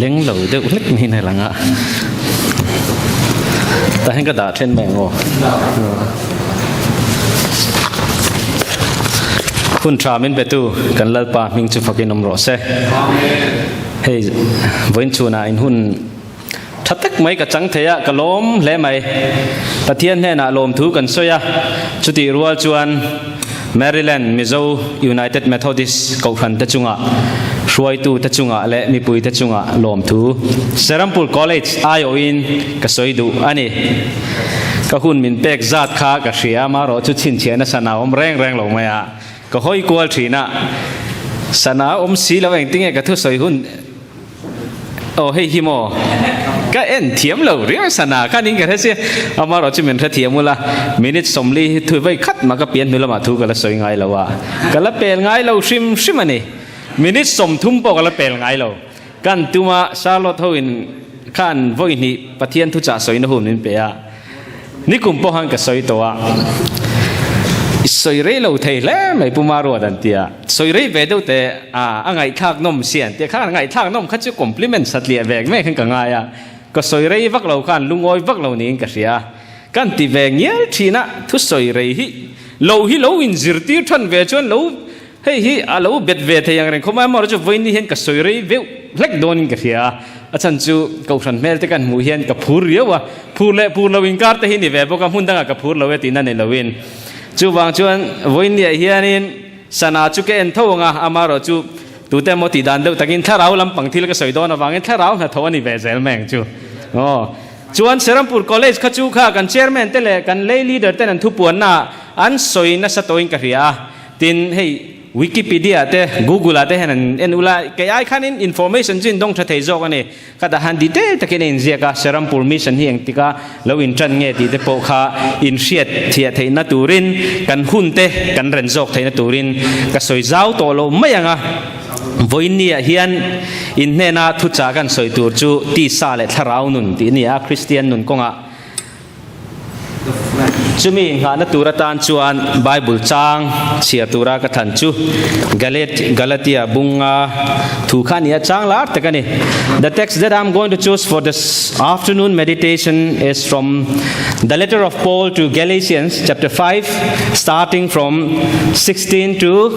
leng lo deuh hlek niin a lang a. Tah hian ka dah then mai ang aw. Hun tha min petu kan Lalpa hming chu fakin awm rawh se. Hei vawiin chhunah in hun tha tak mai ka chang thei a, ka lawm hle mai. Pathian hnenah lawmthu kan sawi a, chutih rual chuan Maryland Mizo United Methodist Kohhran te chungah hruaitu te chungah leh mipui te chungah lawmthu Serampur College aiawhin ka sawi duh a ni. Ka hun min pek zat kha ka hria amarawh chu chhinchhiahna sana awm reng reng lo mai a, ka hawi kual thin a, sana awm si lo engtinge ka thusawi hun Aw hei hi maw ka en thiam lo riau sana khan in ka hre sia amarawh chu min hre thiam ula minute 40 hi thu vei khat mah ka pian hnu lamah thu ka la sawi ngai lo a ka la pel ngai lo hrim hrim a ni minute 30 pawh ka la pel ngai lo kan tuma Charlotte ho in khan vawi hnih Pathian thuchah sawina hun min pe a. Nikum pawh khan ka sawi tawh a, i sawi rei lo thei hle mai Pu Maruat an ti a, sawi rei ve deuh teh a, a ngaihthlak nawm si an ti a, khan ngaihthlak nawm kha chu compliment satliah vek mek khan ka ngai a, ka sawi rei vak lo khan lungawi vak lo niin ka hria a, kan ti ve ngial thin a, thusawi rei hi lo hi lo inzirtir than ve chuan lo Hei hi a lo bet ve thei ang reng khawp mai, amaherawh chu vawiin hian ka sawi rei veuh hlek dawnin ka hria a, a chhan chu Kohhran hmel te kan hmuh hian ka phur riau a, phur leh phur lo inkar te hi ni ve bawk a, hmun dangah ka phur lo e tihna ni loin. Chuvang chuan vawiin niah hianin sana chu ka en tho ang a, amaherawh chu tute emaw tih dan deuh takin thlarau lampang thil ka sawi dawn avangin thlarau hnathawh a ni ve zel mai ang chu. Aw. Chuan Serampur College kha chu kha kan Chairman te leh kan lay leader ten an thupuannaah an sawi nasa tawhin ka hria a. Tin, hei Wikipedia te, Google ah te hian an en ula, kei ai khanin information chu in dawng tha thei zawk a ni. Ka dah han detail takin a inziak a, Serampur Mission hi engtika lo intan nge tih te pawh kha inhriat thiah theihna turin, kan hun te kan ren zawk theihna turin ka sawi zau tawh lo mai ang a. Vawiinniah hian in hnena thuchah kan sawi tur chu tisa leh thlarau nun tih a ni a, Kristian nun kawngah. Chumi nghahna tur atan chuan Bible chang chhiar tura ka thlan chu Galet Galatia bunga thu kha a ni a, chang lar tak a ni. The text that I'm going to choose for this afternoon meditation is from the letter of Paul to Galatians chapter 5 starting from 16 to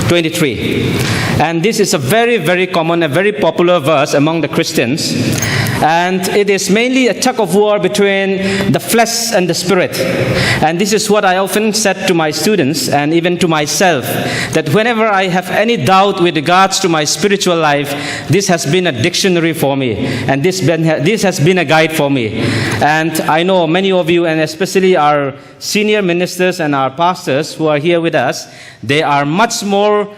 23. And this is a very very common a very popular verse among the Christians. And it is mainly a tug of war between the flesh and the spirit. And this is what I often said to my students and even to myself that whenever I have any doubt with regards to my spiritual life, this has been a dictionary for me. And this, been, this has been a guide for me. And I know many of you, and especially our senior ministers and our pastors who are here with us, they are much more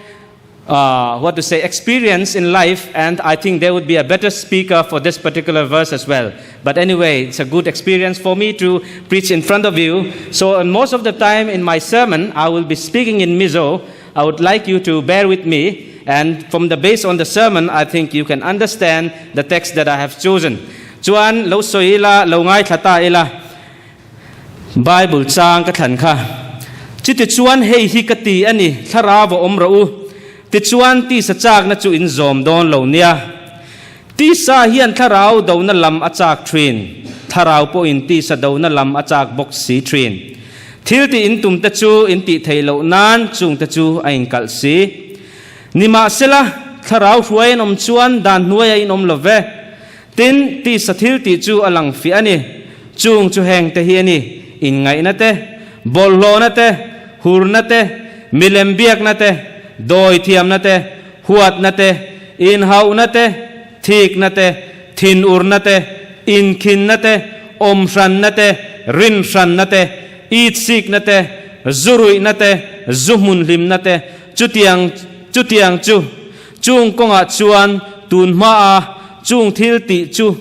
uh, what to say, experience in life, and I think they would be a better speaker for this particular verse as well. But anyway, it's a good experience for me to preach in front of you. So, most of the time in my sermon, I will be speaking in Mizo. I would like you to bear with me, and from the base on the sermon, I think you can understand the text that I have chosen. Chuan lo sawi ila, lo ngaithla ta ila. Bible chang ka thlan kha. Chutichuan hei hi ka ti a ni, Thlarau a awm rawh u. Tichuan tisa chakna chu in zawm dawn lo nia. Tisa hian thlarau dona lam a chak thin, thlarau pawhin tisa dona lam a chak bawk si thin. Thil tih in tum te chu in tih theih loh nan chung te chu a inkalh si. Nimahsela, thlarau hruai an awm chuan dan hnuaia in awm lo ve. Tin, tisa thil tih chu a lang fiah a ni. Chung chu heng te hi a ni, inngaihna te, bawlhhlawhna te, hurna te, milem biakna te, dawi thiamna te, huatna te, inhauhna te, thikna te, thinurna te, inkhinna te, awmhranna te, rinhranna te, itsikna te, zuruihna te, zu hmunhlimna te, chutiang chutiang chu. Chung kawngah chuan tun hmaa chung thil tih chu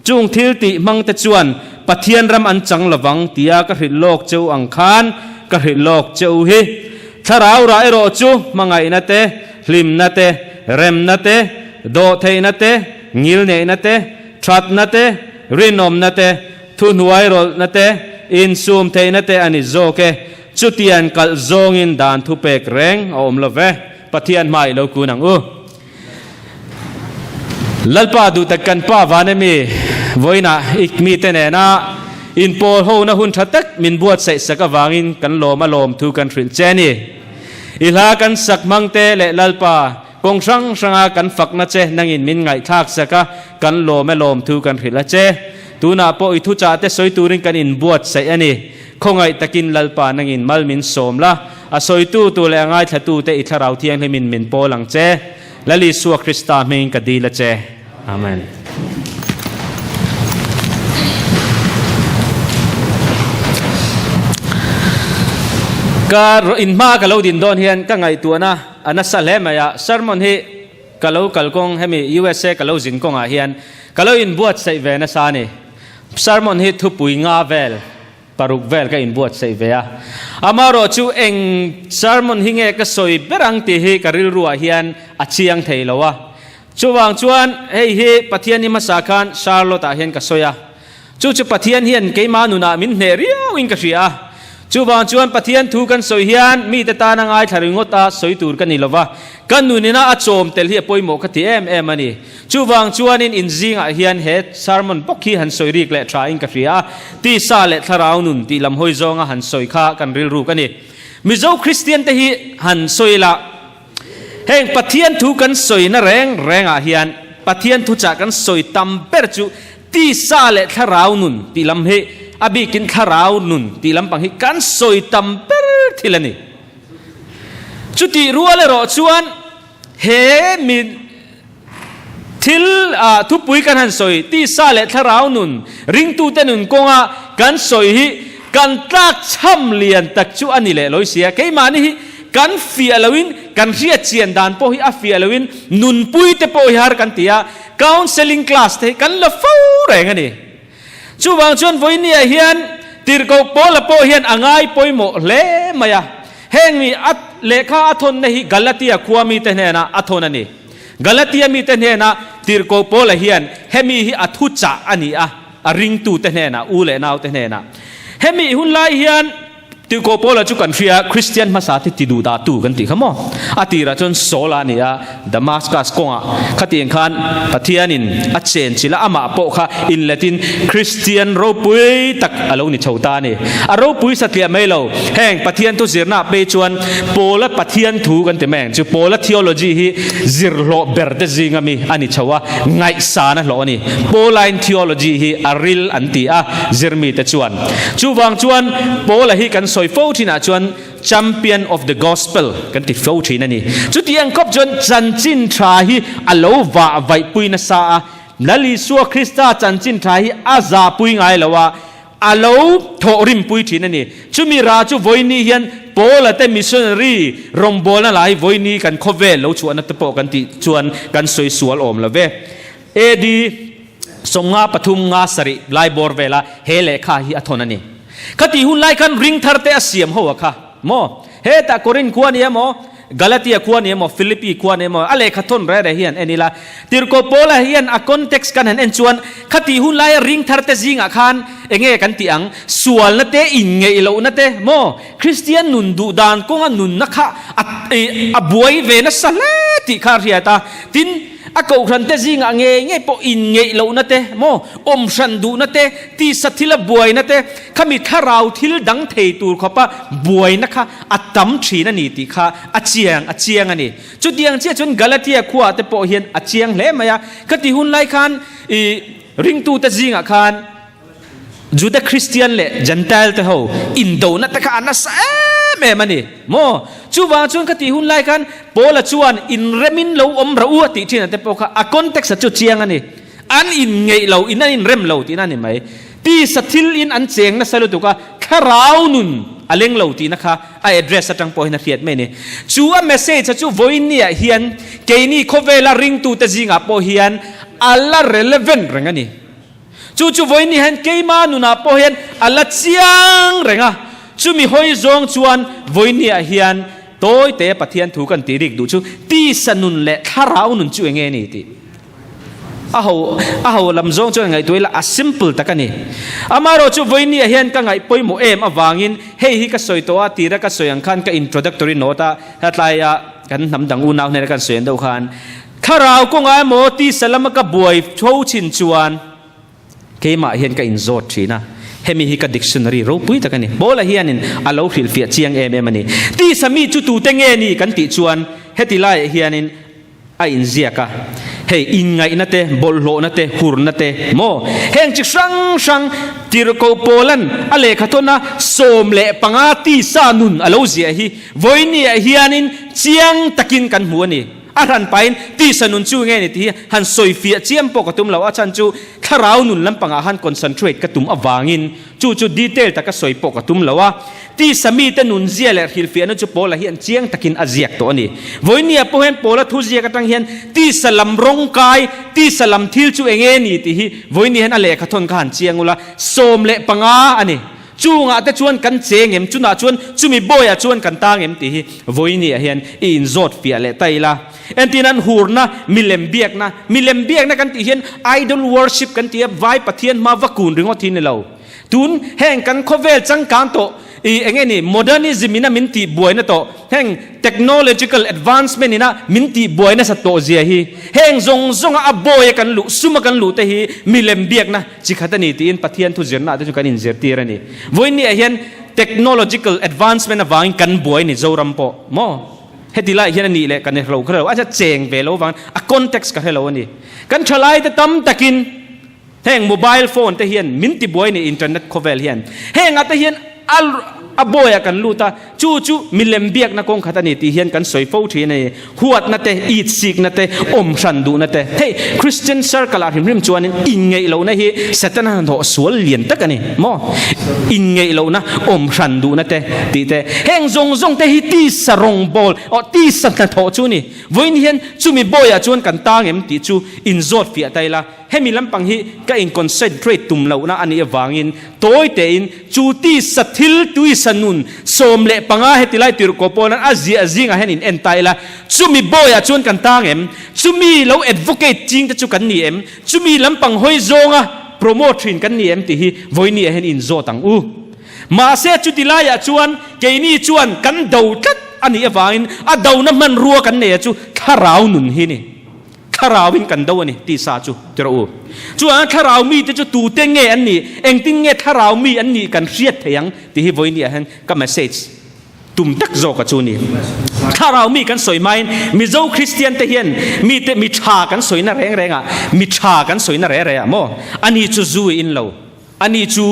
chung thil tih hmangte chuan Pathian ram an chang lovang tia ka hrilh lawk cheu ang khan ka hrilh lawk cheu hi. Thlarau rah erawh chu hmangaihna te, hlimna te, remna te, dawhtheihna te, ngilneihna te, thatna te, rinawmna te, thuhnuai rawlhna te, insum theihna te a ni zawk e. Chutian kalh zawngin dan thupek reng a awm lo ve. Pathian hmai lo kun ang u. Lalpa duhtak kan Pa van ami, vawiinah i mite nena inpawl hona hun tha tak min buatsaih sak avangin kan lawm a lawm thu kan hrilh che a ni. I hla kan sak hmang te leh Lalpa kawng hrang hranga kan fakna che nangin min ngaihthlak sak a, kan lawm e lawm thu kan hrilh a che. Tunah pawh i thuchah te sawi turin kan inbuatsaih a ni. Khawngaih takin Lalpa nangin mal min sawm la, a sawitu tu leh a ngaithlatu te i Thlarau Thianghlimin min pawl ang che. Lal Isua Krista hmingin ka dil a che. Amen. Ka in hma ka lo din dawn hian ka ngaihtuahna a nasa hle mai a, sermon hi ka lo kalkawng hemi USA ka lo zin kawngah hian ka lo inbuatsaih ve nasa a ni. Sermon hi thupui nga vel Paruk vel ka inbuatsaih ve a, amaherawh chu eng sermon hi nge ka sawi ber ang tih hi ka rilruah hian a chiang thei lo a. Chuvang chuan hei hi Pathian i hmasa khan Charlotte-ah hian ka sawi a, chu chu Pathian hian keimah nunah min hneh riauin ka hria a. Chuvang chuan Pathian thu kan sawi hian mite tana ngaithla ringawt a sawi tur ka ni lo va, ka nunina a chawm tel hi a pawimawh ka ti em em a ni. Chuvang chuanin in zingah hian he sermon bawk hi han sawi rik leh thain ka hria a, tisa leh thlarau nun tih lam hawi zawnga han sawi kha kan rilruk a ni. Mizo Kristian te hi han sawi la, heng Pathian thu kan sawina reng rengah hian Pathian thuchah kan sawi tam ber chu tisa leh thlarau nun tih lam hi, a bikin thlarau nun tih lampang hi kan sawi tam ber thil a ni. Chutih rual erawh chuan He mi thil ah thupui kan han sawi, tisa leh thlarau nun, ringtute nun kawnga kan sawi hi kan tlak chham lian tak chu a ni leh lawi sia. Keimahni hi kan fiah loin, kan hriat chian dan pawh hi a fiah loin, nunpui te pawh hi har kan ti a, counselling class te hi kan la fo reng a ni. Chuvang chuan vawinia hian Tirhkoh Paula pawh hian a ngai pawimawh hle mai a. Heng mi a lehkha a thawnna hi Galatia khua mite hnenah a thawn a ni. Galatia mite hnenah Tirhkoh Paula hian hemi hi a thuchah a ni a, a ringtute hnenah, u leh naute hnenah. Hemi hun lai hian Tirhkoh Paula chu kan hria, Kristian hmasa te ti duh dah tu kan tih kha maw? A tirah chuan Saul-a a ni a, Damascus kawngah khatiang khan Pathianin a chen chilh a, amah pawh kha inletin Kristian ropui tak a lo ni chho ta a ni. A ropui satliah mai lo, heng Pathian thu zirnaah phei chuan Paula Pathian thu kan ti mai ang chu, Paula theology hi zir hlawh ber te zinga mi a ni chho a, ngaihsan a hlawh a ni. Pauline theology hi a ril an ti a, zirmite chuan. Chuvang chuan Paula hi kan sawi fo thinah chuan Champion of the Gospel kan ti fo thin a ni. Chutiang khawp chuan chanchin tha hi a lo vah vaihpui nasa a, Lal Isua Krista chanchin tha hi a zahpui ngai lo a, a lo thawh rimpui thin a ni. Chumi rah chu vawiini hian Paula te missionary rawngbawlna lai vawiini kan khawvel lo chhuahna te pawh kan tih chuan kan sawi sual awm lo ve. AD. 53 nga sarih lai bawr vela he lehkha hi a thawn a ni. Khati hun lai khan ring thar te a siam ho a kha maw? Hetah Korinth khua ni emaw, Galatia khua ni emaw, Philippi khua ni emaw a lehkha thawn reh reh hian en ila. Tirhkoh Paula hian a context kan han en chuan khati hun laia ring thar te zingah khan enge kan tih ang? Sualna te, inngeih lohna te maw? Kristian nun duh dan kawnga nunna kha a buai ve nasa hle tih kha a hriat a. Tin, A kohhrante zingah ngei ngei pawh inngeih lohna te maw, awm hran duhna te, tisa thila buaina te, khami thlarau thil dang thei tur khawpa buaina kha a tam thin a ni tih kha a chiang a chiang a ni. Chutiang chiah chuan Galatia khuaah te pawh hian a chiang hle mai a. Khati hun lai khan i ringtute zingah khan, Juda Kristian leh Jentail te ho indona te kha a nasa em em a ni maw? Chuvang chuan ka tih hun lai khan Paula chuan inremin lo awm rawh u a tih thin a te pawh kha a context a chu chiang a ni. An inngeih lo in an inrem lo tihna a ni mai. Tisa thil in an cheng nasa lutuk a, thlarau nun a leng lo tihna kha a address atang pawhin a hriat mai a ni. Chu a message a chu vawiinniah hian keini khawvela ringtute zingah pawh hian a la relevant reng a ni. Chu chu vawiin ni hian keima nunah pawh hian a la chiang reng a, chumi hawi zawng chuan vawiin niah hian tawite Pathian thu kan tih rik duh chu tisa nun leh thlarau nun chu enge ni tih a ho a ho lam zawng chuan ngaihtuah ila a simple tak a ni. Amaherawh chu vawiin niah hian ka ngaih pawimawh em avangin hei hi ka sawi tawh a, tira ka sawi ang khan ka introductory note a, helaia kan hnam dang unau hnena kan sawi ang deuh khan. Thlarau kawngah emaw tisa lama ka buai tho chin chuan keimah hian ka inzawt thin a, hemi hi ka dictionary ropui tak a ni. Paula hianin a lo hrilhfiah chiang em em a ni. Tisa mi chu tute nge ni kan tih chuan heti laiah hianin a inziak a, hei inngaihna te, bawlhhlawhna te, hurna te maw? Heng chi hrang hrang Tirhkoh Paulan a lehkhathawna 15 tisa nun a lo ziah hi vawinia hianin chiang takin kan hmu a ni. A hran pahin tisa nun chu nge ni tih hi han sawifiah chiam pawh ka tum lo, a chhan chu thlarau nun lampangah han concentrate ka tum avangin chu chu detail taka sawi pawh ka tum lo a. Tisa mite nun zia leh hrilhfiahna chu Paula hian chiang takin a ziak tawh a ni. Vawinia pawh hian Paula thu ziak atang hian tisa lam rawng kai, tisa lam thil chu eng nge ni tih hi vawinia hian a lehkha thawn kha han chiang ula, 15 a ni. Chungah te chuan kan cheng em? Chunah chuan chumi bawiah chuan kan tang em tih hi vawinia hian i inzawt fiah leh ta ila. Entin an hurna, milem biakna, milem biakna kan tih hian idol worship kan ti a, vai Pathian hma va kun ringawt hi ni lo. Tun heng kan khawvel changkang tawh i eng nge ni modernism ina min tih buaina tawh heng technological advancement ina min tih buai nasa tawh zia hi heng zawng zawnga a bawi a kan luh sum a kan luh te hi milem biakna chi khat a ni tiin Pathian thu zirna ah te chu kan inzirtir a ni. Vawiin ah hian technological advancement avangin kan buai ni Zoram pawh maw? Heti lai hian a nih leh kan hre lo kha lo a cheng ve lo vang a context ka hre lo a ni. Kan thalai te tam takin Heng mobile phone te hian min ti buai ni internet khawvel hian heng ah te hian a a bawi ah kan lut a chu chu milem biakna kawng khat a ni tih hian kan sawi fo thin a ni huatna te it sikna te awm hran duhna te hei Christian circle ah hrim hrim chuanin inngeih lohna hi Setana hnathawh sual lian tak a ni maw inngeih lohna awm hran duhna te tih te heng zawng zawng te hi tisa rawngbawl aw tisa hnathawh chu a ni vawiin hian chumi bawi ah chuan kan tang em tih chu inzawt fiah ta ila. Hemi lampang hi ka in concentrate tum lohna a nih avangin tawi tein chu tisa thil tuisa nun 15 heti lai tirhkoh pawh nan a ziah zingah hian in en ta ila, chumi bawiah chuan kan tang em? Chumi lo advocate ching te chu kan ni em? Chumi lampang hawi zawnga promote thin kan ni em tih hi vawiini ah hian in zawt ang u. Mahse chuti laiah chuan keini chuan kan do tlat a nih avangin a dona hmanrua kan nei a chu thlarau nun hi ni. Thlarauin kan do a ni tih sa chu ti rawh u. Chuan thlarau mite chu tute nge an nih, engtin nge thlarau mi an nih kan hriat thei ang tih hi vawinia hian ka message tum tak zawk a chu ni. Thlarau mi kan sawi hmain Mizo Kristian te hian mite mi tha kan sawina reng reng ah, mi tha kan sawina reng reng ah maw ani chu zu in lo, Ani chu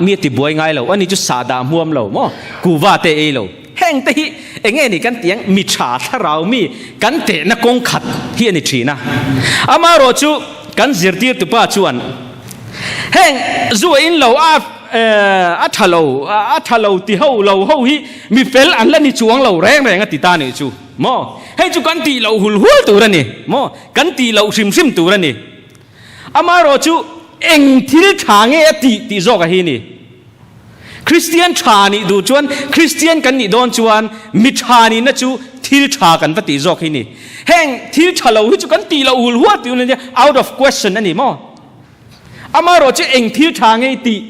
mi a ti buai ngai lo, ani chu sahdah hmuam lo maw, kuva te ei lo. Heng te hi eng nge ni kan tih ang, mi tha thlarau mi kan tehna kawng khat hi a ni thin a. Amaherawh chu kan zirtirtupa chuan heng zu a in lo a a tha lo, a tha lo ti ho lo ho hi mi fel an la ni chuang lo reng reng a ti ta nih chu maw. Hei chu kan tih loh hul hul tur a ni maw, kan tih loh hrim hrim tur a ni. Amaherawh chu eng thil tha nge a tih tih zawk a hi ni. Kristian tha nih duh chuan, Kristian kan nih dawn chuan mi tha nihna chu thil tha kan va tih zawk hi ni. Heng thil tha lo hi chu kan tih loh hul hual tih hun a nia, out of question a ni maw? Amaherawh chu eng thil tha nge i tih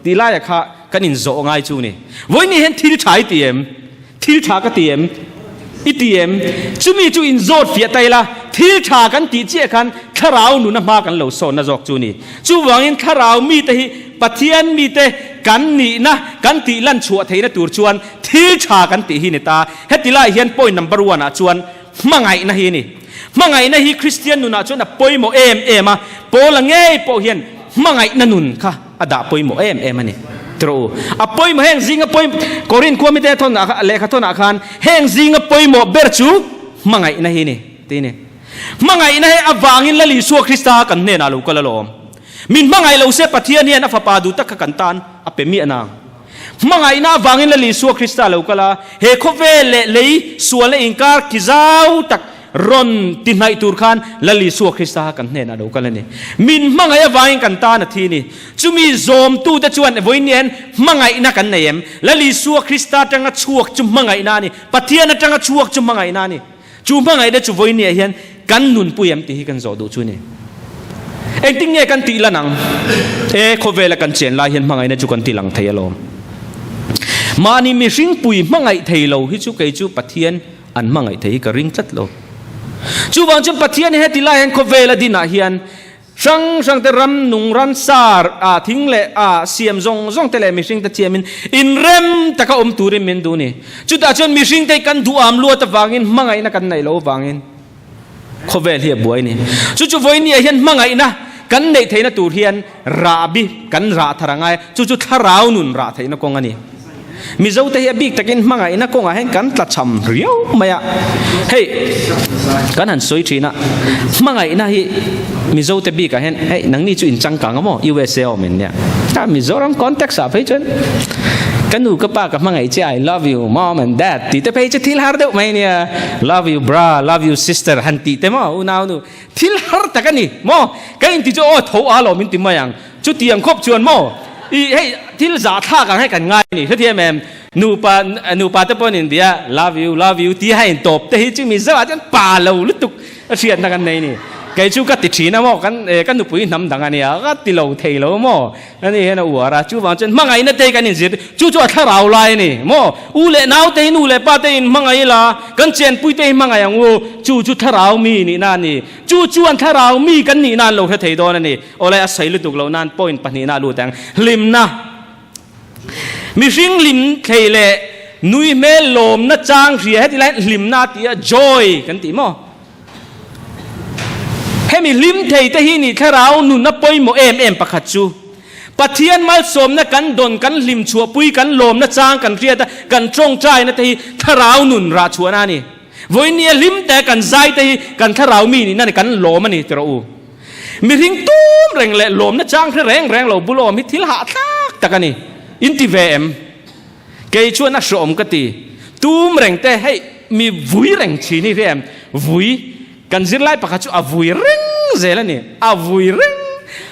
tih laia kha kan inzawh ngai chu ni. Vawiin hian thil tha i ti em? Thil tha ka ti em? I ti em? Chumi chu inzawt fiah ta ila, thil tha kan tih chiah khan thlarau nuna hma kan lo sawnna zawk chu ni. Chuvangin thlarau mite hi Pathian mite kan nihna kan tih lan chhuah theihna tur chuan thil tha kan tih hi ni ta. Heti lai hian point number one ah chuan hmangaihna hi a ni. Hmangaihna hi Kristian nunah chuan a pawimawh em em a, Paula ngei pawh hian hmangaihna nun kha a dah pawimawh em em a ni. Tiraw u, a pawimawh heng zinga pawi Korin khua mite thawn ah lehkha thawn ah khan heng zinga pawimawh ber chu hmangaihna hi a ni tih a ni. Hmangaihna hi avangin Lal Isua Krista kan hnenah lo kal alawm. Min hmangaih lo se Pathian hian a fapa duh tak kha kan tan a pe miah nang. Hmangaihna avangin Lal Isua Krista lo kal a, he khawvel leh lei sualna inkar ki zau tak rawn ti hnaih tur khan Lal Isua Krista kan hnenah lo kal a ni. Min hmangaih avangin kan tan a thi a ni. Chumi zawmtute chuan vawiin hian hmangaihna kan nei em? Lal Isua Krista atanga chhuak chu hmangaihna a ni. Pathian atanga chhuak chu hmangaihna a ni. Chu hmangaihna chu vawinia hian kan nunpui em tih hi kan zawh duh chu a ni. Engtin nge kan tih lan ang? E, khawvela kan chen lai hian hmangaihna chu kan ti lang thei alawm. Mahni mihringpui hmangaih thei lo hi chu kei chu Pathian an hmangaih thei hi ka ring tlat lo. Chuvang chuan Pathian hi heti lai hian khawvel a dinah hian hrang hrang te ram nung ransa a thing leh a siam zawng zawng te leh mihring te chiamin inrem taka awm turin min duh ni. Chutah chuan mihring te hi kan duham luat avangin hmangaihna kan neih loh avangin khawvel hi a buai ni. Chu chu vawinia hian hmangaihna kan neih theihna tur hian rahbi kan rah thar a ngai a, chu chu thlarau nun rah theihna kawng a ni. Mizote hi a bik takin hmangaihna kawngah hian kan tla cham riau mai a, hei kan han sawi thin a, hmangaihna hi Mizote bikah hian hei nangni chu inchangkang a maw USA awm in nia, a Mizoram context ah phei chuan ka nu ka pa ka hmangaih che I love you mom and dad tih te phei chu thil har deuh mai nia, love you bra, love you sister han tih te maw unau nu thil har tak a ni maw, ka inti chu aw tho a lawm in ti mai ang. Chutiang khawp chuan maw i hei thil zah thlak ang hei kan ngai ni hrethiam em? Nupa nupa te pawhin in bia love you love you tih a in tawp te hi chu Mizo ah chuan pa lo lutuk a hriatna kan nei ni. Kei chu ka ti thin a maw kan ka nupui hnam dang a nia ka ti lo thei lo maw ani hian a uar a chuvang chuan hmangaihna te hi kan inzir chu chu a thlarau lai a ni maw u leh nau te hi nu leh pa te in hmangaih ila kan chenpui te hi hmangaih ang u chu chu thlarau mi nihna a ni chu chuan thlarau mi kan nihna an lo hre thei dawn a ni. Awlai a sawi lutuk loh nan point pahnihna a lut ang. Hlimna. Mihring hlim thei leh nui hmel lawmna chang hria heti lai hlimna a ti a, joy kan ti maw? Hemi hlim thei te hi ni thlarau nunna pawimawh em em pakhat chu. Pathian malsawmna kan dawn kan hlim chhuahpui kan lawmna chang kan hriat a, kan tawngtaina te hi thlarau nun rah chhuahna a ni. Vawinia hlim te kan zai te hi kan thlarau mi nihna ni kan lawm a ni ti rawh u. Mihring tum reng leh lawmna chang hre reng reng lo bul awm hi thil hahthlak tak a ni. In ti ve em? Kei chuan a hreawm ka ti. Tum reng te hei mi vui reng thin hi hre em? Vui kan zirlai pakhat chu a vui reng zel a ni. A vui reng.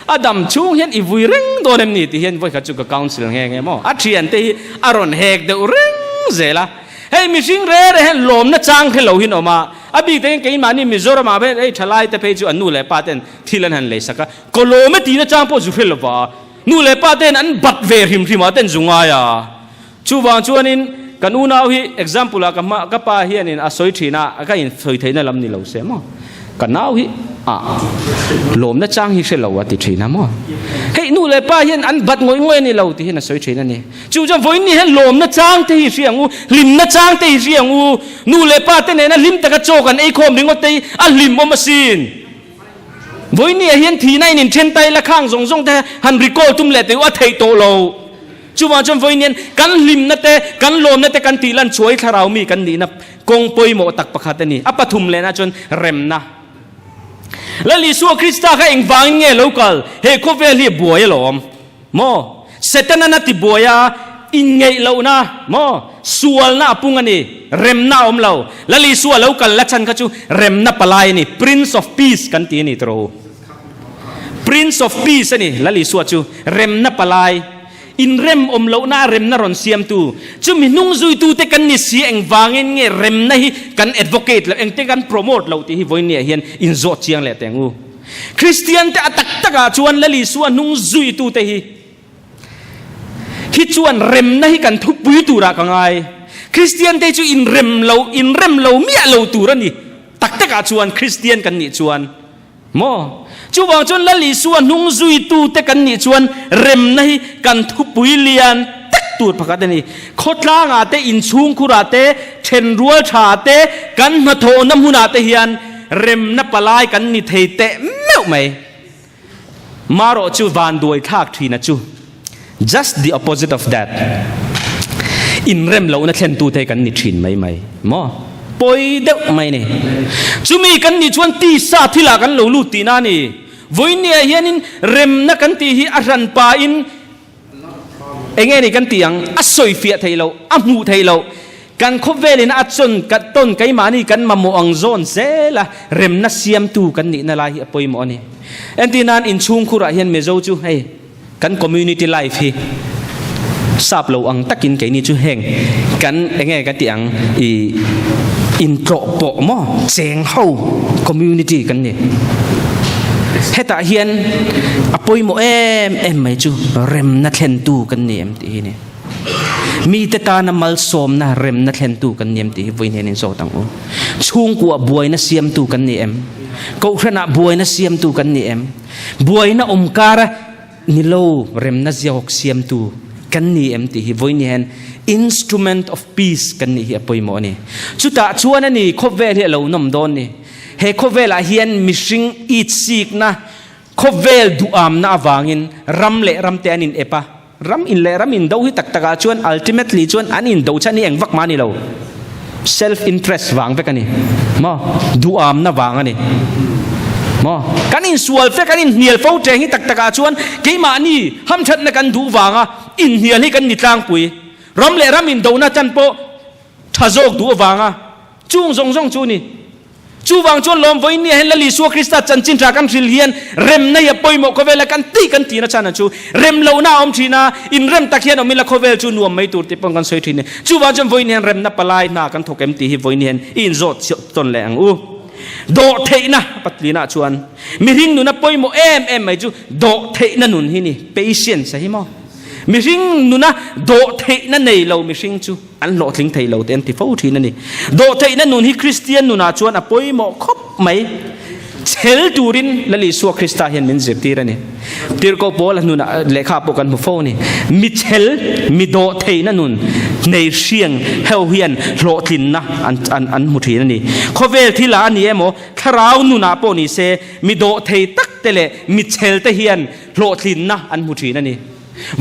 A dam chhung hian i vui reng dawn em ni tih hian vawikhat chu ka counsel nghe nghe maw? A thiante hi a rawn hek deuh reng zel a. Hei mihring re re hian lawmna chang hre lo hi an awm a. A bik takin keimahni Mizoram ah hei thalai te phei chu an nu leh pa ten thil an han lei sak a, ka lawm e tihna chang pawh zu hre lova, nu leh pa ten an bat ve hrim hrim ah ten zu ngai a. Chuvang chuanin kan unau hi example ah ka hma ka pa hianin a sawi thin a, ka in sawi theihna lam ni lo se maw. Ka nau hi a lawmna chang hi hre lo a ti thin a maw. Hei nu leh pa hian an bat ngawih ngawih a ni lo ti hian a sawi thin a ni. Chu chuan vawiin hian lawmna chang te hi hria ang u, hlimna chang te hi hria ang u. Nu leh pa te nena hlim taka chaw kan ei khawm ringawt te hi a hlimawm asin. Vawiin ah hian thihna in inthen ta ila khang zawng zawng te han recall tum leh teh u a theih tawh lo. Chuvang chuan vawiin hian kan hlimna te, kan lawmna te kan tih lan chhuai thlarau mi kan nihna kawng pawimawh tak pakhat a ni. A pathum lehna chuan remna. Lal Isua Krista kha engvangin nge lo kal? He khawvel hi a buai alawm. Maw? Setana'n a tibuai a, inngeih lohna, maw? Sualna a pung a ni, remna a awm lo. Lal Isua lo kal la chhan kha chu remna palai a ni, Prince of Peace kan ti a ni tawh u. Prince of Peace a ni Lal Isua chu, remna palai, inrem awm lohna a remna rawn siamtu. Chumi hnung zuitute kan ni si engvangin nge remna hi kan advocate loh, engte kan promote loh tih hi vawinia hian inzawt chiang leh teh ang u. Kristian te a tak takah chuan Lal Isua hnung zuitute hi hi chuan remna hi kan thupui turah ka ngai. Kristian te chu inrem lo, inrem lo miah lo tur a ni. Tak takah chuan Kristian kan nih chuan maw? Chuvang chuan Lal Isua hnung zuitute kan nih chuan remna hi kan thupui lian tak tur pakhat a ni. Khawtlangah te, inchhungkhurah te, thenrual tha te, kan hnathawhna hmunah te hian Remna palai kan ni thei teh meuh mai. Marawh chu vanduai thlak thina chu just the opposite of that. Inrem lohna thlentute kan ni thin mai mai maw? Pawi deuh mai ni. Chumi kan nih chuan tisa thilah kan lo lut tihna a ni. Vawinia hianin remna kan tih hi a hranpain Enge ni kan tih ang? A sawifiah theih loh, a hmuh theih loh. Kan khawvelin a chawn ka tawn keimahni kan mamawh ang zawn zel a, remna siamtu kan nihna lai hi a pawimawh a ni. Entir nan inchhungkhurah hian Mizo chu hei kan community life hi sap lo ang takin keini chu heng kan enge kan tih ang i intlawh pawh maw cheng ho community kan ni. Hetah hian a pawimawh em em mai chu remna thlentu kan ni em tih hi ni. Mite tana malsawmna remna thlentu kan ni em tih hi vawiin hian in zawt ang u. Chhungkua buaina siamtu kan ni em? Kohhranah buaina siamtu kan ni em? Buaina awm kara ni lo remna ziahawk siamtu kan ni em tih hi vawiin hian instrument of peace kan nih hi a pawimawh a ni. Chutah chuan a ni khawvel hi a lo nawm dawn ni. He khawvelah hian mihring itsikna, khawvel duhamna avangin ram leh ramte an in ep a. Ram in leh ram in do hi tak takah chuan ultimately chuan an in do chhan hi eng vak mah a ni lo. Self interest vang vek a ni. Maw? Duhamna vang a ni. Maw? Kan insual fe, kan inhnial fo teng hi tak takah chuan keimahni hamthatna kan duh vanga inhnial hi kan ni tlangpui. Ram leh ram indona chan pawh tha zawk duh avanga chung zawng zawng chu ni. Chuvang chuan lawm vawiin nia hian Lal Isua Krista chanchin tha kan hril hian remna hi a pawimawh khawvela kan tih kan tihna chhan chu rem lohna a awm thin a, inrem tak hian awm ila khawvel chu nuam mai tur tih pawh kan sawi thin a ni. Chuvang chuan vawiin hian remna palai hna kan thawk em tih hi vawiin hian i inzawt tawn leh ang u. Dawhtheihna patlinah chuan mihring nuna pawimawh em em mai chu dawhtheihna nun hi ni, patience a hi maw? Mihring nuna dawhtheihna nei lo mihring chu an hlawhtling thei lo te an ti fo thin a ni. Dawhtheihna nun hi Kristian nunah chuan a pawimawh khawp mai. Chhel turin Lal Isua Krista hian min zirtir a ni. Tirhkoh Paula nunah lehkha pawh kan hmu fo a ni. Mi chhel, mi dawhtheihna nun nei hriang ho hian hlawhtlinna an an an hmu thin a ni. Khawvel thilah a ni emaw, thlarau nunah pawh ni se, mi dawhthei tak te leh mi chhel te hian hlawhtlinna an hmu thin a ni.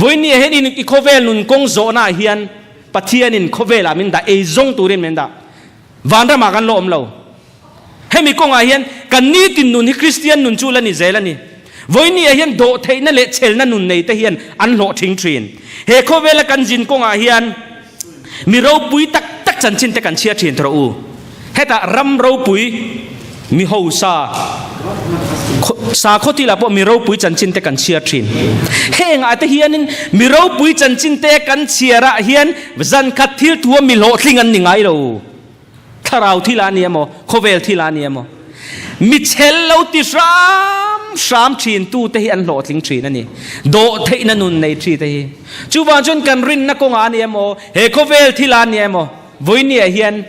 Vawiinniah hian in i khawvel nun kawng zawhnaah hian Pathianin khawvelah min dah, ei zawng turin min dah. Vanramah kan lo awm lo. Hemi kawngah hian kan nitin nun hi Kristian nun chu la ni zel a ni. Vawiinniah hian dawhtheihna leh chhelna nun nei te hian an hlawhthing thin. He khawvela kan zin kawngah hian mi ropui tak tak chanchin te kan chhiar thin tawh u. Hetah ram ropui mi hausa sakhaw thilah pawh mi ropui chanchin te kan chhiar thin. Hengah te hianin mi ropui chanchin te kan chhiarah hian zan khat thil thua mi hlawhtling an ni ngai lo. Thlarau thil a ni emaw, khawvel thil a ni emaw. Mi chhel lo ti hram hram thin tu te hi an hlawhtling thin a ni. Dawhtheihna nun nei thi te hi. Chuvang chuan kan rinna kawngah a ni emaw, he khawvel thil a ni emaw, Vawinia hian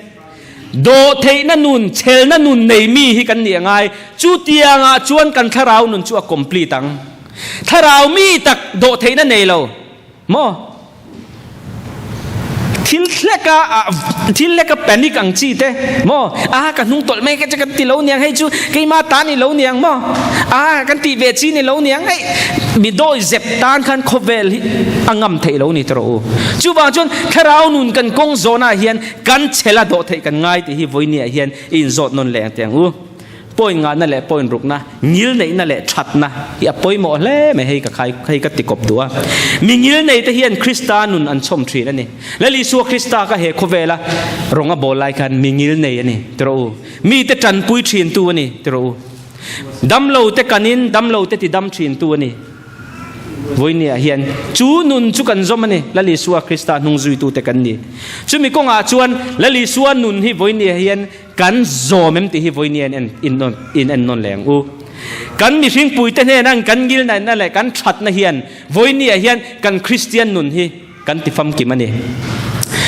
dawhtheihna nun, chhelna nun nei mi hi kan nih a ngai. Chutiangah chuan kan thlarau nun chu a complete ang. Thlarau mi tak dawhtheihna nei lo maw? Thil hleka thil hleka panic ang chi te maw? A ka hnung tawlh mai ka che kan ti lo niang hei chu keima ta ni lo niang maw? A kan tih ve chi ni lo niang hei mi dawi zep tan khan khawvel hi a ngam theih lo ni tawh rawh u. Chuvang chuan thlarau nun kan kawng zawnah hian kan chhela dawh theih kan ngai tih hi vawinia hian i inzawt nawn leh ang teh ang u. Point ngahna leh point rukna, ngil neihna leh thatna hi a pawimawh hle mai hei ka khai hei ka ti kawp duh a. Mi ngil nei te hian Krista nun an chhawm thin a ni. Lal Isua Krista kha he khawvela rawng a bawl lai khan mi ngil nei a ni ti rawh u. Mite tanpui thin tu a ni ti rawh u. Damlo te kanin damlo te ti dam thin tu a ni. Vawinia hian chu nun chu kan zawm a ni, Lal Isua Krista hnung zuitute kan ni. Chumi kawngah chuan Lal Isua nun hi vawinia hian kan zawm em tih hi vawinia in in en nawn leh ang u. Kan mihringpuite hnena kan ngilnaihna leh kan thatna hian vawinia hian kan Kristian nun hi kan ti famkim a ni.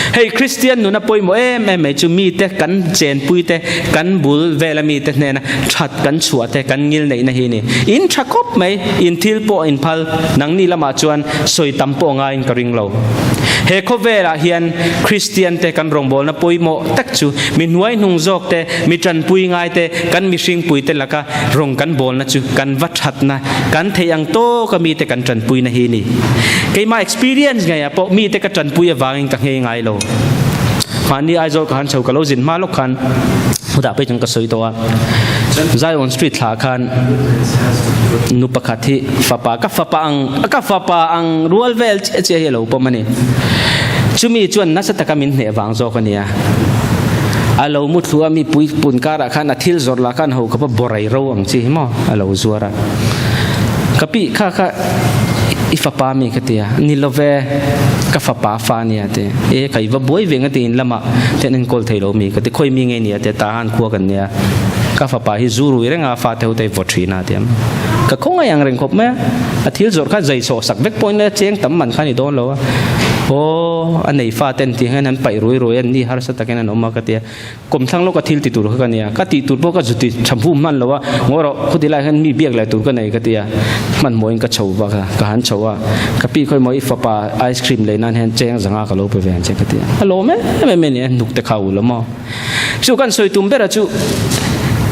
Hei Kristian nuna pawimawh em em mai chu mite kan chenpui te, kan bul vela mite hnena that kan chhuah te, kan ngil neihna hi a ni. In tha khawp mai, in thil pawh in phal, nangni lamah chuan sawi tam pawh ngaiin ka ring lo. He khawvelah hian Kristian te kan rawngbawlna pawimawh tak chu mi hnuai hnung zawk te, mi tanpui ngai te, kan mihringpui te laka rawng kan bawlna chu kan va thatna, kan theih ang tawka mite kan tanpuina hi a ni. Keimah Experience ngeiah pawh mite ka tanpui avangin ka nghei ngai lo. Mahni Aizawl ka han chho ka lo zin hma lawk khan hmudah phei chuan ka sawi tawh a. Zion Street thlah khan nu pakhat hi fapa ka fapa ang ka fapa ang rual vel chiah chiah hi a lo pawm a ni. Chumi chuan nasa taka min hneh vang zawk a nia. A lo mu thlu a mi pui pun karah khan a thil zawrh lah khan ho ka pa borai ro ang chi hi maw a lo zuar a. Ka pi kha kha I fapa mi ka ti a, ni lo ve, ka fapa fa nia ti. E ka i va buai ve nga tiin lamah te an enkawl thei lo mi ka ti, khawi mi nge nia ti a, tahan khua kan nia, ka fapa hi zu rui reng a, fa te ho te i vaw thin a ti a. Ka khawngaih ang reng khawp mai a, a thil zawrh kha zai sawh sak vek pawhin a cheng tam man kha ni dawn lo a. Aw, a nei fa ten tih hian an paih rui rui a, ni harsa takin an awm a ka ti a. Kawmthlang lawka thil ti tur kha ka nia, ka tih tur pawh ka zu ti tha hmuh hman lo a, ngaw rawh khuti lai hian mi biak leh tur ka nei ka ti a, hmanhmawhin ka chho vak a, ka han chho a, ka pi khawi maw i fapa ice cream lei nan hian cheng zanga ka lo pe ve ang che ka ti a, a lawm em em a ni a, hnuk te kha a ul a maw. Chu kan sawi tum ber a chu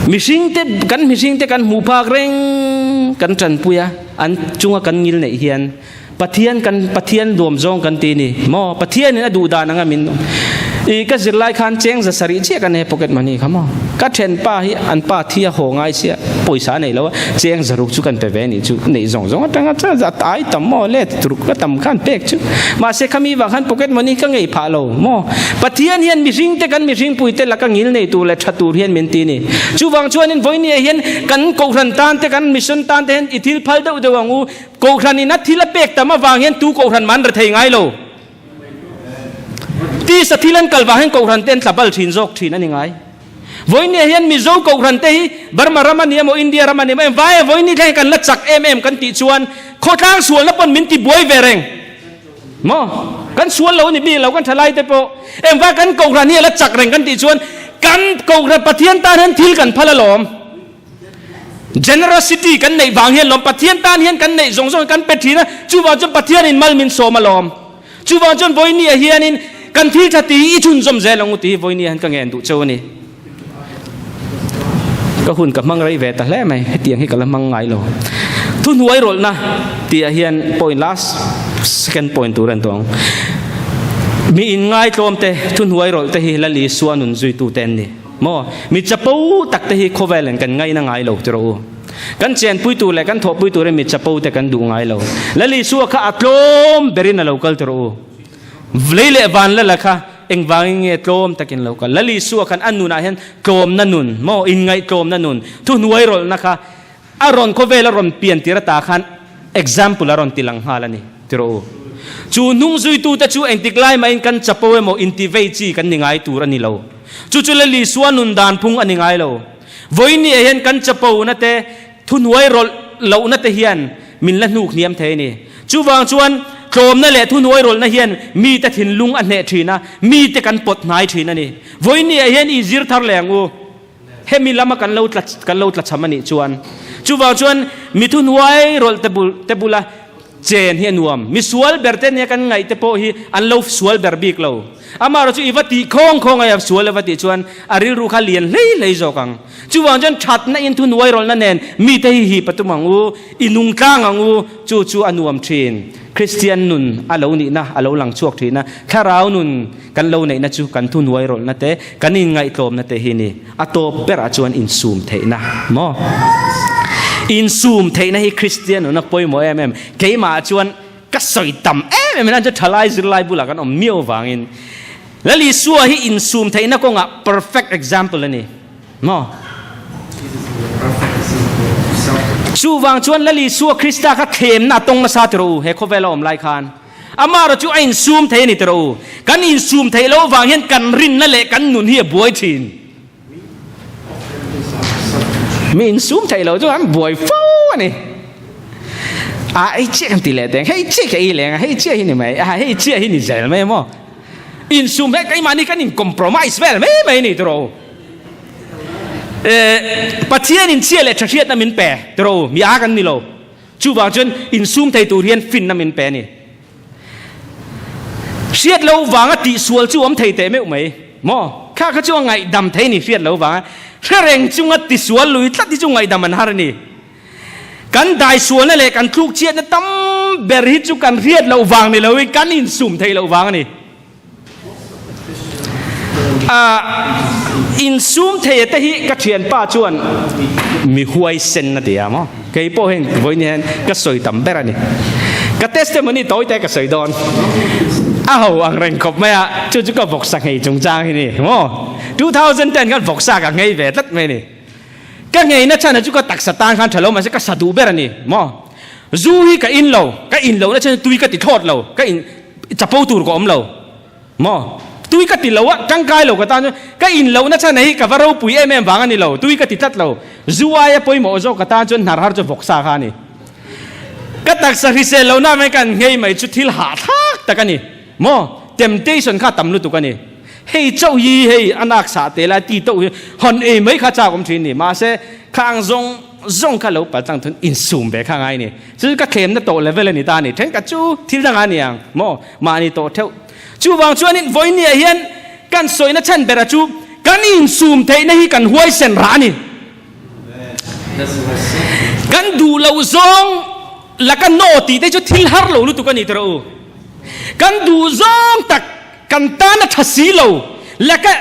mihring te kan mihring te kan hmuh phak reng kan tanpui a, an chunga kan ngil neih hian Pathian kan Pathian duam zawng kan ti ni maw Pathianin a duh dan anga min i ka zirlai khan cheng za sarih chiah ka nei pocket money kha maw ka then pa hi an pa thi a haw ngai sia pawisa nei lo a cheng zaruk chu kan pe ve ni chu neih zawng zawng atanga cha za ai tam maw le turuk ka tam khan pek chu mahse khami vang khan pocket money ka ngei phah lo maw Pathian hian mihring te kan mihring pui te laka ngil nei tur leh tha tur hian min ti ni chuvang chuanin vawinia hian kan kohhran tan te kan mission tan te hian i thil phal deuh deuh ang u Kohhran in a thil a pek tam avang hian tu kohhran mah an re thei ngai lo. Tisa thil an kal vang hian kohhran te an tla bal thin zawk thin a ni ngai. Vawinia hian Mizo kohhran te hi Burma ram a ni emaw India ram a ni emaw em vai a vawiini thleng kan la chak em em kan tih chuan khawtlang sualna pawn min ti buai ve reng maw? Kan sual lo a ni bik lo kan thalai te pawh em vai kan kohhran hi a la chak reng kan tih chuan kan kohhran Pathian tan hian thil kan phal alawm. Generosity kan neih vang hian lawm Pathian tan hian kan neih zawng zawng kan pe thin a, chuvang chuan Pathianin mal min sawm alawm. Chuvang chuan vawinia hianin kan thil tha tih hi i chhunzawm zel ang u tih hi vawinia hian ka ngen duh cheu a ni. Ka hun ka hmang rei ve ta hle mai, hetiang hi ka la hmang ngai lo. Thuhnuai rawlhna tihah hian point last second point tur a ni tawh ang. Mi inngai tlawm te, thuhnuai rawlh te hi Lal Isua nun zuitute an ni. Maw? Mi chapo tak te hi khawvel in kan ngaina ngai lo ti rawh u. Kan chenpui tur leh kan thawhpui turin mi chapo te kan duh ngai lo. Lal Isua kha a tlawm berin a lo kal ti rawh u. Lei leh van lala kha engvangin nge tlawm takin lo kal? Lal Isua khan a nunah hian tlawmna nun, maw inngaihtlawmna nun, thuhnuai rawlhna kha a rawn khawvel a rawn pian tir ata khan example a rawn ti lang nghal a ni ti rawh u. Chu hnung zuitute chu engtik lai mahin kan chapo emaw intivei chi kan ni ngai tur a ni lo. Chu chu Lali Sua nun dan phung a ni ngai lo. Vawiin ah hian kan chapo na te, thuhnuai rawlh lohna te hian min la hnuk hniam thei a ni. Chuvang chuan tlawmna leh thuhnuai rawlhna hian mite thinlung a hneh thin a, mite kan pawt hnai thin a ni. Vawiin ah hian i zir thar leh ang u. Hemi lama kan lo tla kan lo tlachham a nih chuan chuvang chuan mi thuhnuai rawlh te bul te bula chen hi a nuam. Mi sual ber te nia kan ngaih te pawh hi an lo sual ber bik lo. Amaherawh chu i va tih khawng khawng a sual a va tih chuan a rilru kha lian hlei hlei zawk ang. Chuvang chuan thatna in thuhnuai rawlhna nen mite hi hip a tum ang u, i nung tlang ang u, chu chu a nuam thin. Kristian nun a lo nihna a lo lang chhuak thin a, thlarau nun kan lo neihna chu kan thuhnuai rawlhna te, kan inngaihtlawmna te hi ni. A tawp berah chuan insum theihna maw? Insum theihna hi Kristian nuna pawimawh em em. Keimah chuan ka sawi tam em em hian chu thalai zirlai bulah kan awm miau vangin Lal Isua hi insum theihna kawngah perfect example a ni. Maw? Chuvang chuan Lal Isua Krista kha thlemna a tawng nasa ti rawh u, he khawvela awm lai khan. Amaherawh chu a insum thei a ni ti rawh u. Kan insum theih loh vang hian kan rinna leh kan nun hi a buai thin. Mi insum theih loh chu an buai fo a ni. A hei chiah kan ti leh teng, hei chiah ka ei leng a, hei chiah hi ni mai, a hei chiah hi ni zel mai maw. Insum he keimahni kan in compromise vel mai mai a ni ti rawh u. Pathian in chhia leh tha hriatna min pe ti rawh u, mi a kan ni lo. Chuvang chuan insum thei tur hian finna min pe a ni. Hriat lo vanga tihsual chu awm thei teh meuh mai maw? Kha kha chu a ngaihdam thei ni hriat lo vanga hre reng chunga tisual lui tlat hi chu ngaihdam an har a ni. Kan daisualna leh kan tluk chhiatna tam ber hi chu kan hriat loh vang ni loin kan insum theih loh vang a ni. Insum thei te hi ka thianpa chuan mi huaisen a ti a maw? Kei pawh hian vawiin hian ka sawi tam ber a ni. Ka testimony tawi te ka sawi dawn. A ho ang reng khawp mai a, chu chu ka vawksa nghei chungchang hi ni maw? 2010 khan vawksa ka nghei ve tlat mai a ni. Ka ngei na chhan chu ka taksa tan khan tha lo mahse ka sa duh ber a ni maw? Zu hi ka in lo, ka in lo na chhan tui ka ti thlawt lo, ka in chapo tur ka awm lo maw? Tui ka ti lo a, tangkai lo ka tan chuan ka in lo na chhan hi ka va ropui em em vang a ni lo, tui ka ti tlat lo. Zu aia pawimawh zawk ka tan chuan hnar har chu vawksa kha a ni. Ka taksa hrisel lo na mai kan nghei mai chu thil hahthlak tak a ni. Maw? Temptation kha tam lutuk a ni. Hei chauh hi hei a nak sah te lai ti tauh hi hawn ei mai kha chak awm thin ni. Mahse khang zawng zawng kha lo pal tlang thun insum ve kha ngai ni. Chu ka thlemna tawh level a ni ta a ni. Thenkhat chu thil dang a ni ang maw? Mahni tawh theuh. Chuvang chuanin vawinia hian kan sawina chhan bera chu kan insum theihna hi kan huaisen rah a ni. Kan duh loh zawng laka no tih te chu thil har lo lutuk a ni tawh u. Kan duh zawng tak kan tan a tha si lo laka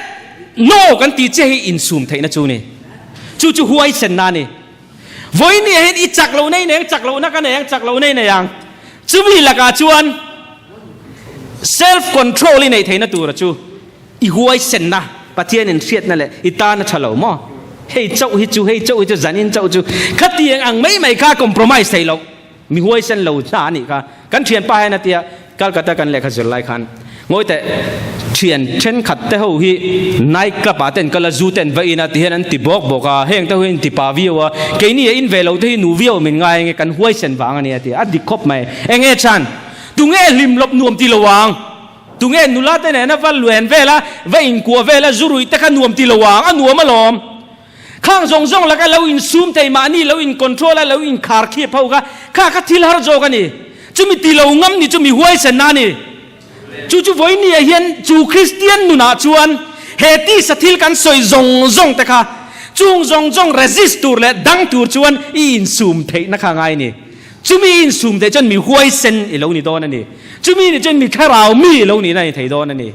no kan tih chiah hi insum theihna chu ni. Chu chu huaisenna a ni. Vawinia hian i chak lohna i nei ang, chak lohna ka nei ang, chak lohna i nei ang. Chumi lakah chuan self control i neih theihna tura chu i huaisenna, Pathianin hriatna leh i tan a tha lo maw? Hei chauh hi chu, hei chauh hi chu, zanin chauh chu khatiang ang mai mai kha compromise thei loh. Mi huaisen lo hna a nih kha. Kan thianpa hian a tia, Calcutta kan lehkha zir lai khan, Ngawi teh, thian thenkhat te ho hi night club ah te an kal a, zu te an va in a ti hian an ti bawk bawk a, heng te ho hi an ti pa viau a, keini a in ve lo te hi nu viau min ngai enge kan huaisen vang a ni a ti a, a dik khawp mai. Enge chhan? Tunge hlim lawp nuam ti lo ang? Tunge nula te nena va luen vel a, va inkuah vel a, zu ruih te kha nuam ti lo ang? A nuam alawm. Khang zawng zawng laka lo insum thei mahni lo in control a lo in khar khip ho kha kha kha thil har zawk a ni. Chumi ti lo ngam ni chu mi huaisen na a ni. Chu chu vawinia hian chu Kristian nunah chuan he tisa thil kan sawi zawng zawng te kha chung zawng zawng resist tur leh dang tur chuan i insum theihna kha ngai a ni. Chumi i insum theih chuan mi huaisen i lo ni dawn a ni. Chumi ni chuan mi thlarau mi i lo nihna i thei dawn a ni.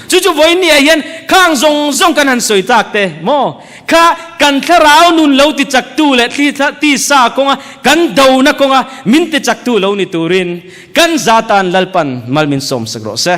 Chu chu vawinia hian khang zawng zawng kan han sawi tak te maw? Kha kan thlarau nun lo ti chaktu leh thli tisa kawnga kan dona kawnga min ti chaktu lo ni turin kan zatan Lalpan mal min sawmsak rawh se.